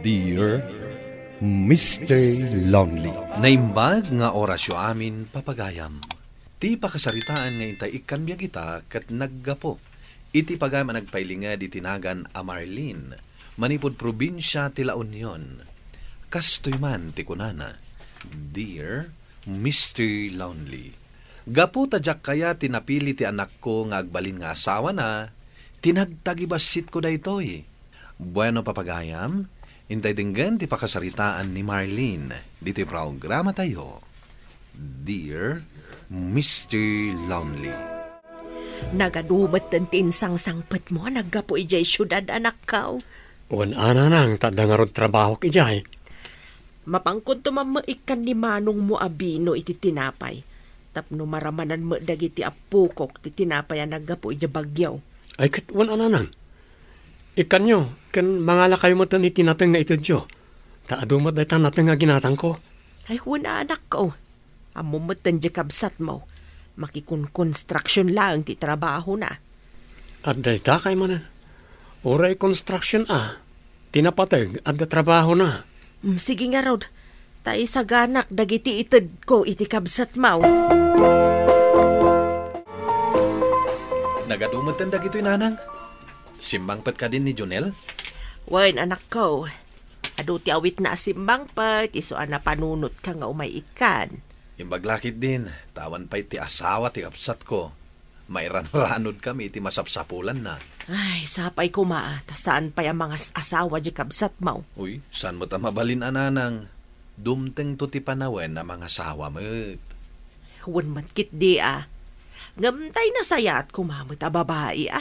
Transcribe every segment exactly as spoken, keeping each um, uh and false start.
Dear Mister Lonely. Naimbag nga orasyo amin, papagayam. Ti pakasaritaan nga intay ikkan biag ita ket naggapu iti pagayam a nagpailinged iti nagan a Marlene, manipud probinsia ti La Union. Kastoy man ti kunana, "Dear Mister Lonely, gapu ta diak kayat ti napili ti anakko nga agbalin nga asawana, ti nagtagibasitko daytoy." Bueno, papagayam, intay denggen ti pakasaritaan ni Marlene ditoy programatayo, Dear Mister Lonely. Nagadu metten ti insangsangpetmo a naggapu idiay siudad, anakko. Wen a, nanang, ta adda ngarud trabahok idiay. Mapankonto mammeikkan ni manongmo a bino iti tinapay. Tapno maramanan met dagiti appokok ti tinapay a naggapu idiay Baguio. Ay, ket wen a, nanang. Ikkanyo, ken mangalakayo metten iti nateng nga itedyo. Ta adu met dayta nateng nga ginatangko. Ay, wen a, anakko. Ammom metten diay kabsatmo. Makikonkonstruksion laeng ti trabahona. Adda ita kay manen. Uray konstruksion a, ti napateg, adda trabahona. Mm, sige ngarud. Ta isaganak dagiti itedko iti kabsatmo. Nagadu metten dagitoy, nanang. Simmangpet kadin ni Jonel? Wen, anakko. Adu ti awitna a simmangpet, isu a napanunotka nga umay ikkan. Imbag la ketdin, ta awan pay ti asawa ti kabsatko. Mairanranodkami iti masapsapulanna. Ay, sapay koma, ta saan pay a mangas-asawa diay kabsatmo. Uy, saan met a mabalin a, nanang. Dumtengto ti panawen a mangasawa met. Wen met ketdi a. Ngem tay nasayaat koma met a babai a.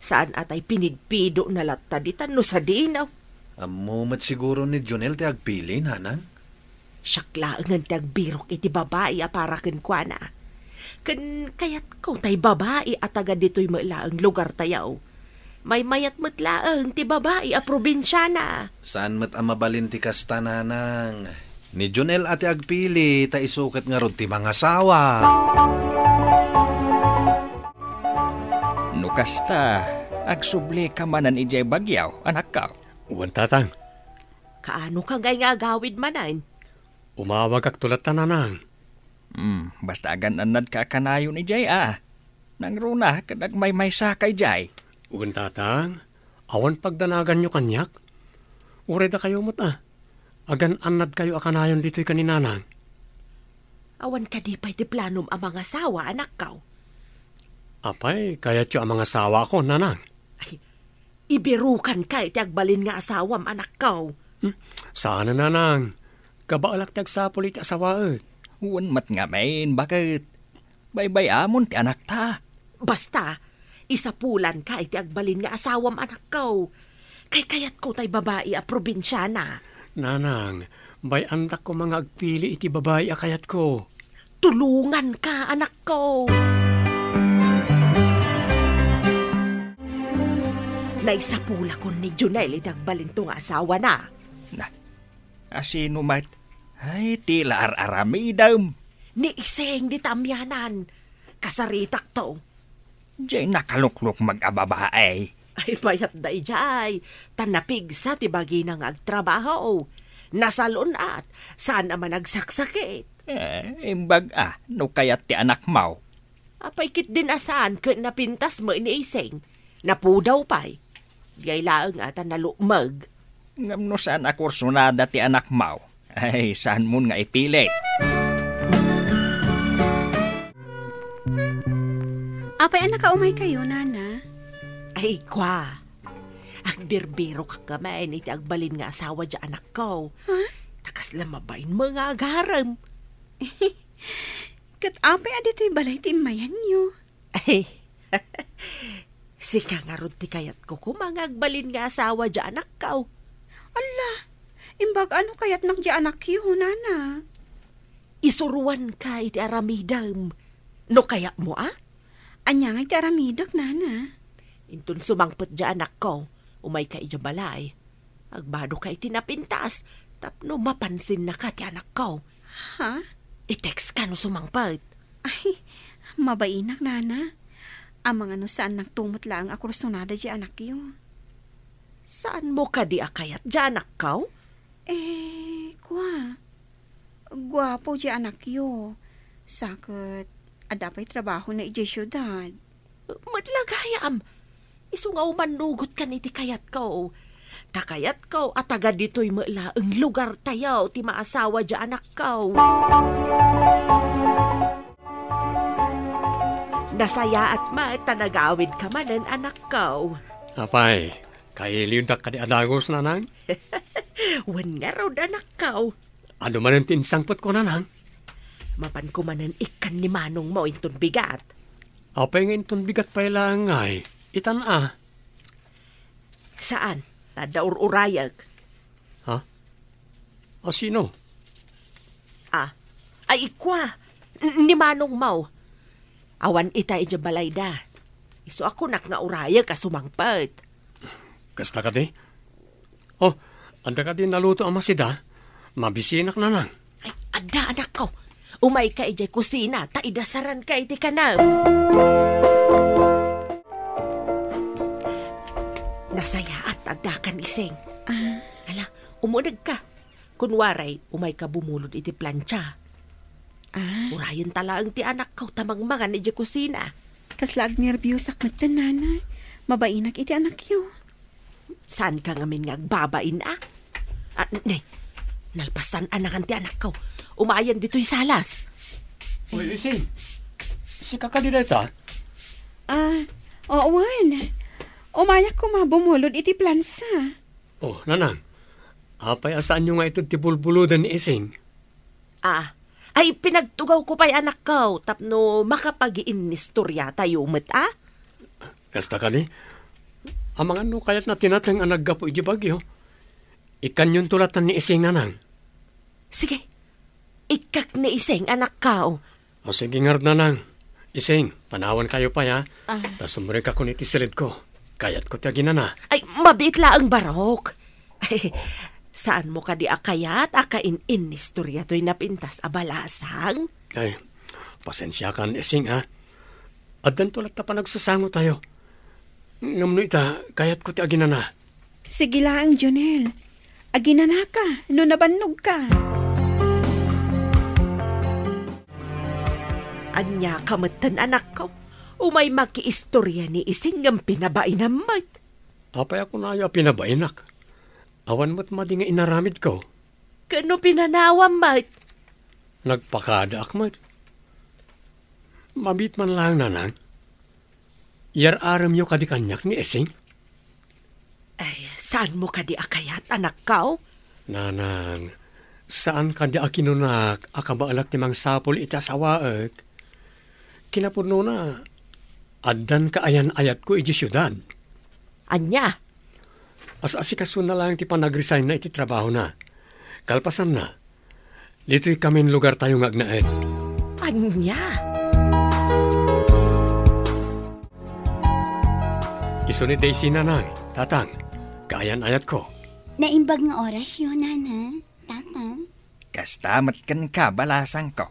Saan a tay pinidpidona latta ditan no sadino. Ammo met siguro ni Jonel ti agpili, nanang? Siak laengen ti agbirok iti babai a para kenkuana. Ken kayatko tay babai a taga ditoy met laeng lugartayo. Maymayat met laeng ti babai a probinsiana. Saan met a mabalin ti kasta, nanang. Ni Jonel a ti agpili, ta isu ket ngarud ti mangasawa. No kasta, agsublika manen idiay Baguio, anakko. Wen, tatang. Kaano ka ngay nga agawid manen? Umawagakto latta, nanang. Hmm, basta agan-annadka a kanayon idiay a. Nangruna ket agmaymaysaka idiay. Wen, tatang, awan pagdanaganyo kaniak. Uray dakayo met a. Agan-annadkayo a kanayon ditoy ken ni nanang. Awan kadi pay ti planom a mangasawa, anakko? Apay, kayatyo a mangasawaakon, nanang? Ay, ibirukanka iti agbalin nga asawam, anakko. Hmm, saan a, nanang. Kabaelak ti agsapul iti asawaek. Wen met ngamin, baket. Baybay-amon ti anakta. Basta, isapulanka iti agbalin nga asawam, anakko. Kaykayatko tay babai a probinsiana. Nanang, bay-andak koma nga agpili iti babai a kayatko. Tulonganka, anakko. Naisapulakon ni Jonel iti agbalinto nga asawana. Na, asino met? Ay, ti la ar-aramidem. Ni Iseng dita amianan. Kasaritakto. Diay nakaluklukmeg a babai. Ay, mayat daydiay. Ta napigsa ti bagina nga agtrabaho. Nasalun-at, saan a managsaksakit. Eh, imbag a, no kayat ti anakmo. Apay ketdin a saan ket napintas met ni Iseng. Napudaw pay. Diay laeng a ta nalukmeg. Ngem no saan a kursunada ti anakmo, ay, saanmon nga ipilit. Apay a nakaumaykayo, nana? Ay, kua. Agbirbirok kami iti agbalin nga asawa diay anakko. Ha? Ta kasla mabain met nga agarem. Ket apay a ditoy balay ti immayanyo? Ay, sika ngarud ti kayatko koma nga agbalin nga asawa diay anakko. Alla, imbag a no kayatnak diay anakyo, nana? Isuroanka iti aramidem. No kayatmo a? Ania ngay ti aramidek, nana? Inton sumangpet diay anakko, umayka idiay balay. Agbadoka iti napintas tapno mapansinnaka ti anakko. Ha? I-textka no sumangpet. Ay, mabainak, nana. Amangan no saannakto met laeng a kursunada diay anakyo. Saanmo kadi a kayat diay anakko? Eh, kua, guapo diay anakyo. Sa ket adda pay trabahona idiay siudad. Met la gayam. Isu nga umannugot kan iti kayatko. Ta kayatko a taga ditoy met laeng lugartayo ti maasawa diay anakko. Nasayaat met ta nagawidka manen, anakko. Apay, kailiwdak kadi a dagus, nanang? Wen ngarud, anakko. Adu manen ti insangpetko, nanang? Mapanko manen ikkan ni manongmo inton bigat. Apay nga inton bigat pay laeng ngay? Itan a. Saan, ta adda ur-urayek. Ha? A sino? Ah, ay, kua, n-, ni manongmo. Awan ita idiay balayda. Isu a kunak nga urayek a sumangpet. Kasta kadi? Oh, adda kadi naluto a masida? Mabisinak, nanang. Ay, adda, anakko. Umayka idiay kusina, ta idasaranka iti kanem. Nasayaat, adda kan Ising. Ah. Hala, umunegka. Kunwaray, umayka bumulod iti plancha. Ah. Urayenta laeng ti anakko ta mangmangan idiay kusina. Kasla agnerbiosak metten, nanay. Mabainak iti anakyo. Saanka ngamin nga agbabain, a? Ah, ne, nalpasan a nangan ti anakko. Umayen ditoy salas. Uy, Ising, sika kadi dayta? Ah, oo, wen. Umayak koma bumulod iti plansa. Oh, nanang, apay a saanyo nga ited ti bulbuloden ni Ising? Ah, ay, pinagtugawko pay, anakko, tapno makapagiinnistoriatayo met, a? Kasta kadi? Amangan no kayatna ti nateng a naggapu iti bagyo. Ikkanyonto latta ni Ising, nanang. Sige. Ikkak ni Ising, anakko. O sige ngarud, nanang. Ising, panawankayo pay, a? Ah. Ta sumrekakon iti silidko. Kayatko ti aginana. Ay, mabiit laeng, barok. Ay, saanmo kadi a kayat a kain-innistoriatoy napintas a balasang? Ay, pasensiakan, Ising, a? Addanto latta panagsasangotayo. Ngem no ita, kayatko ti aginana. Sige laeng, Jonel. Aginanaka no nabannogka. Ania ka metten, anakko? Umay makiistoria ni Ising ngem pinabainam met. Apay a kunayo a pinabainak? Awan met madi nga inaramidko. Ken no pinanawam met? Nagpakadaak met. Mabiit man laeng, nanang. Iyar-aremyo kadi kaniak ni Ising? Ay, saanmo kadi a kayat, anakko? Nanang, saan kadi a kinunak a kabaelak ti mangsapul iti asawaek? Kinapudnona, addan kaayan-ayatko idiay siudad. Ania? As-asikasona laeng ti panag-resignna iti trabahona. Kalpasanna, ditoy kamin lugartayo nga agnaed. Ania? Isu ni Daisy, nanang, tatang, kaayan-ayatko. Naimbag nga orasyo, nanang, tatang. Kasta met kenka, balasangko.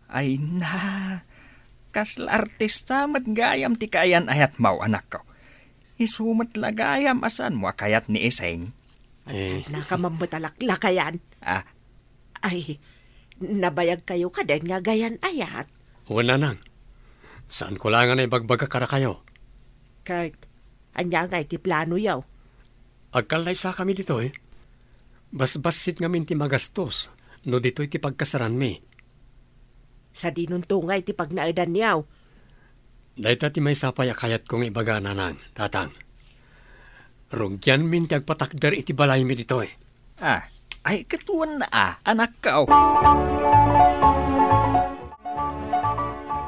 Ay na, kasla artista met gayam ti kaayan-ayatmo, anakko. Isu met la gayam a saanmo a kayat ni Ising. Eh. Nakaman met a laklakayan. Ah. Ay, nabayagkayo kadi nga agayan-ayat? Wen, nanang. Saanko laeng a naibagbaga kadakayo. Ket, ania ngay ti planoyo? Agkallaysakami ditoy. Basbassit ngamin ti magastos no ditoy ti pagkasaranmi. Sadinonto ngay ti pagnaedanyo? Dayta ti maysa pay a kayatko nga ibaga, nanang, tatang. Rugianmin ti agpatakder iti balaymi ditoy. Ah, ay, ket wen a, anakko.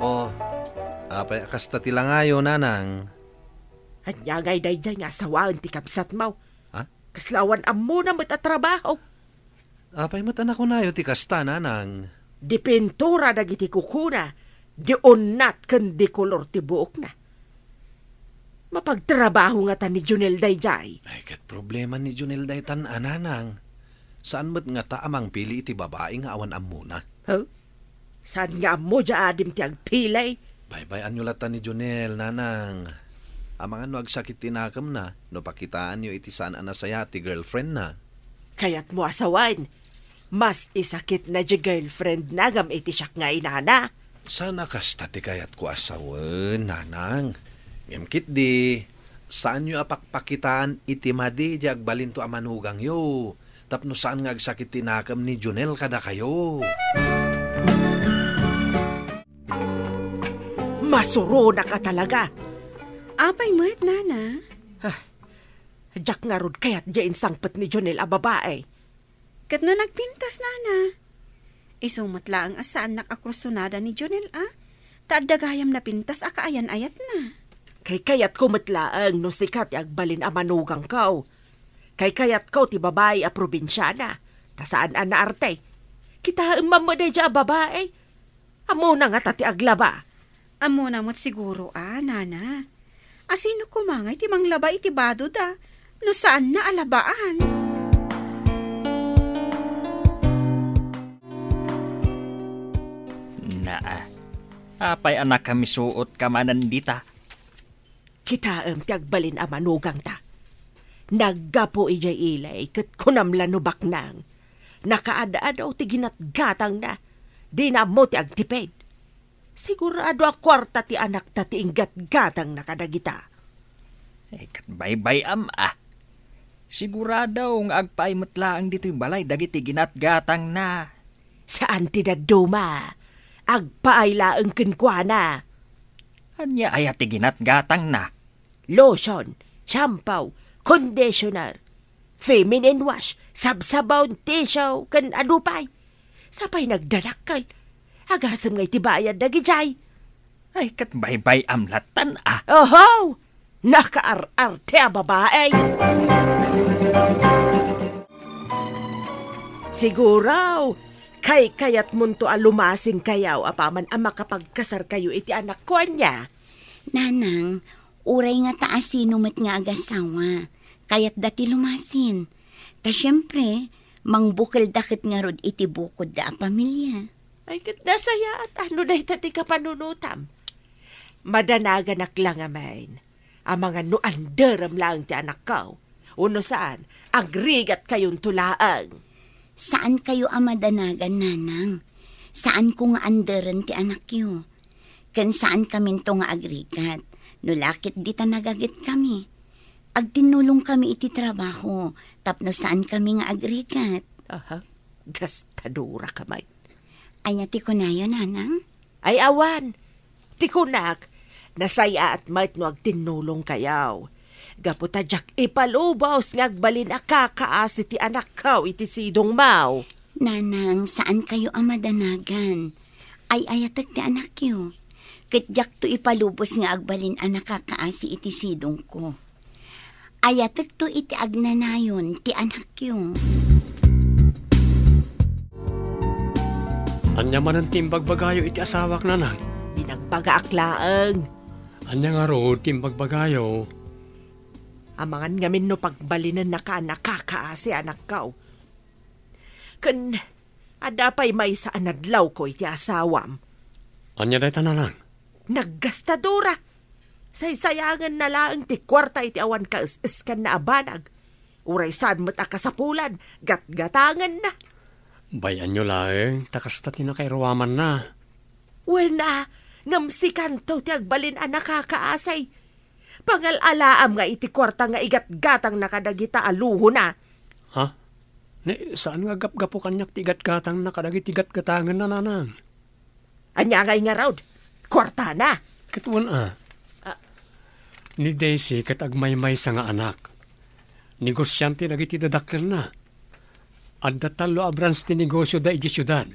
Oh, apay a kasta ti langayo, nanang? Ania ngay daydiay nga asawaen ti kabsatmo? Ha? Kasla awan ammona met a trabaho. Apay met a nakunayo ti kasta, nanang? Di pintura dagiti kukuna, di unnat ken di kolor ti buokna. Mapagtrabaho ngata ni Jonel daydiay? Ay, ket problema ni Jonel daytan a, nanang. Saan met ngata a mangpili iti babai nga awan ammona. Huh? Saan nga ammo diay adim ti agpili? Baybay-anyo latta ni Jonel, nanang. Amangan no agsakit ti nakemna, no pakitaanyo iti saan a nasayaat ti girlfriendna. Kayatmo a sawen, mas isakitna diay girlfriendna ngem iti siak nga inana. Saan a kasta ti kayatko a sawen, nanang. Ngem ketdi, saanyo a pakpakitaan iti madi diay agbalinto a manugangyo, tapno saan nga agsakit ti nakem ni Jonel kadakayo. Masuronak a talaga. Apay met, nana? Ah, diak ngarud kayat diay insangpet ni Jonel a babai. Ket no nagpintas, nana? Isu met laeng a saannak a kursunada ni Jonel, a? Ta adda gayam napintas a kaayan-ayatna. Kaykayatko met laeng no sika ti agbalin a manugangko. Kaykayatko ti babai a probinsiana, ta saan a naarte. Kitaem man met daydiay a babai. Ammona ngata ti aglaba. Ammona met siguro a, nana. Asino koma ngay ti manglaba iti badoda, no saanna a labaan? Naa, apay a nakamisuotka manen dita? Kitaem ti agbalin a manugangta. Naggapu idiay ili ket kunam la no baknang. Nakaad-adaw ti ginatgatangna. Dina ammo ti agtipid. Sigurado a kuarta ti anakta ti inggatgatangna kadagita. Eh, ket baybay-am a. Sigurado nga agpaay met laeng ditoy balay dagiti ginatgatangna. Saan ti dadduma. Agpaay laeng kenkuana. Ania aya ti ginatgatangna? Lotion, shampoo, conditioner, feminine wash, sabsabon, tissue, ken adu pay. Sapay nagdadakkel. Agasem nga iti bayad dagidiay. Ay, ket baybay-am lattan a. Oho! Nakaar-arte a babae! Siguro, kaykayatmonto a lumasinkayo apaman a makapagkasarkayo iti anakko, ania? Nanang, uray ngata asino met nga agasawa, kayatda ti lumasin. Ta siempre, mangbukelda ket ngarud iti bukodda a pamilia. Ay, ket nasayaat a no dayta ti kapanunotam. Madanaganak la ngamin. Amangan no anderem laeng ti anakko. Wenno saan, agrigatkayonto laeng. Saankayo a madanagan, nanang. Saanko nga anderen ti anakyo. Ken saankaminto nga agrigat. No la ket dita nagagetkami. Agtinnulongkami iti trabaho, tapno saankami nga agrigat. Aha, gastadoraka met. Ania ti kunayo, nanang? Ay, awan. Ti kunak, nasayaat met no agtinnulongkayo. Gapu ta diak ipalubos nga agbalin a kakaasi ti anakko iti sidongmo. Nanang, saankayo a madanagan. Ay-ayatek ti anakyo. Ket diakto ipalubos nga agbalin a nakakaasi iti sidongko. Ayatekto iti agnanayon ti anakyo. Ania manen ti imbagbagayo iti asawak, nanang? Binagbagaak laeng. Ania ngarud ti imbagbagayo? Amangan ngamin no pagbalinennaka a nakakaasi, anakko. Ken adda pay maysa a nadlawko iti asawam. Ania dayta, nanang? Naggastadora. Saysayangenna laeng ti kuarta iti awan kaes-eskanna a banag. Uray saan met a kasapulan, gatgatangenna. Bay-anyo laeng, ta kasta ti nakairuamanna. Wen a, ngem sikanto ti agbalin a nakakaasi. Pangal-alaam nga iti kuarta nga igatgatangna kadagita a luhona. Ha? Ni, saan nga gapgapu kaniak ti igatgatangna kadagiti gatgatangenna, nanang? Ania ngay ngarud? Kuartana? Ket wen a. Ah. Ni Daisy ket agmaymaysa nga anak. Negosiante dagiti dadakkelna. Adda tallo a branch ti negosioda idiay siudad.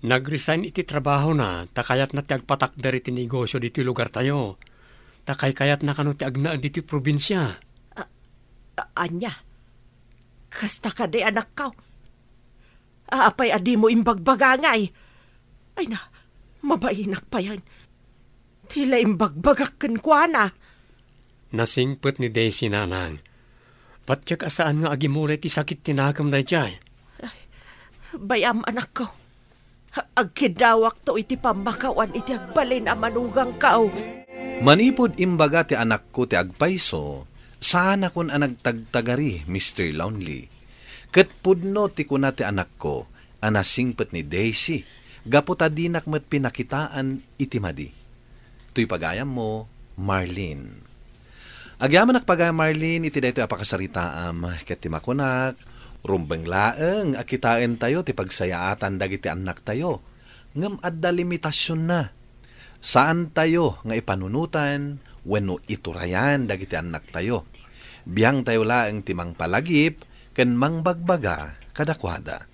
Nag-resign iti trabahona ta kayatna ti agpatakder iti negosio ditoy lugartayo. Ta kaykayatna kano ti agnaed ditoy probinsia. A-, a-, ania? Kasta kadi, anakko? Apay a dimo imbagbaga ngay? Ay na, mabainak payen. Ti la imbagbagak kenkuana. Nasingpet ni Daisy, nanang. Patiek a saan nga agimulay ti sakit ti nakem daydiay. Ay, bay-am, anakko. Agkiddawakto iti pammakawan iti agbalin a manugangko. Manipud imbaga ti anakko ti agpayso, saanakon a nagtagtagari, Mister Lonely. Ket pudno ti kuna ti anakko a nasingpet ni Daisy gapu ta dinak met pinakitaan iti madi. Toy pagayammo, Marlene. Agyamanak pagayam, Marlene, iti daytoy a pakasaritaam, ket ti makunak, rumbeng laeng a kitaentayo ti pagsayaatan dagiti annaktayo, ngem adda limitasionna. Saantayo nga ipanunotan wenno iturayan dagiti annaktayo. Biangtayo laeng ti mangpalagip ken mangbagbaga kadakuada.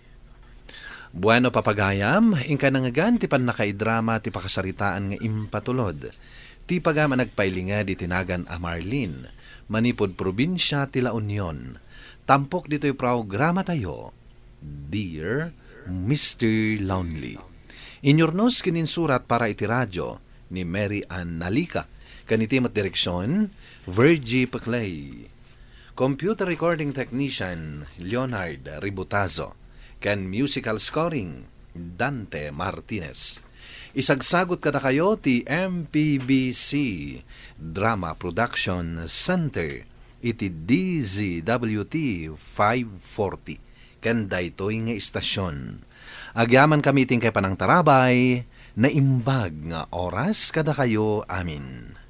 Bueno, papagayam, inka nangngegan ti pannakaidrama ti pakasaritaan nga impatulod ti pagayam a nagpailinged iti nagan a Marlene, manipud probinsia ti La Union. Tampok ditoy programatayo, Dear Mister Lonely. Inyurnos ken insurat para iti radio ni Mary Ann Nalica, ken iti met direksion, Virgie Peclay. Computer recording technician, Leonard Ributazo, ken musical scoring, Dante Martinez. Isagsagut kadakayo ti M P B C Drama Production Center iti D Z W T five forty, ken daytoy nga istasion. Agyamankami iti inkay panangtarabay, naimbag nga oras kadakayo amin.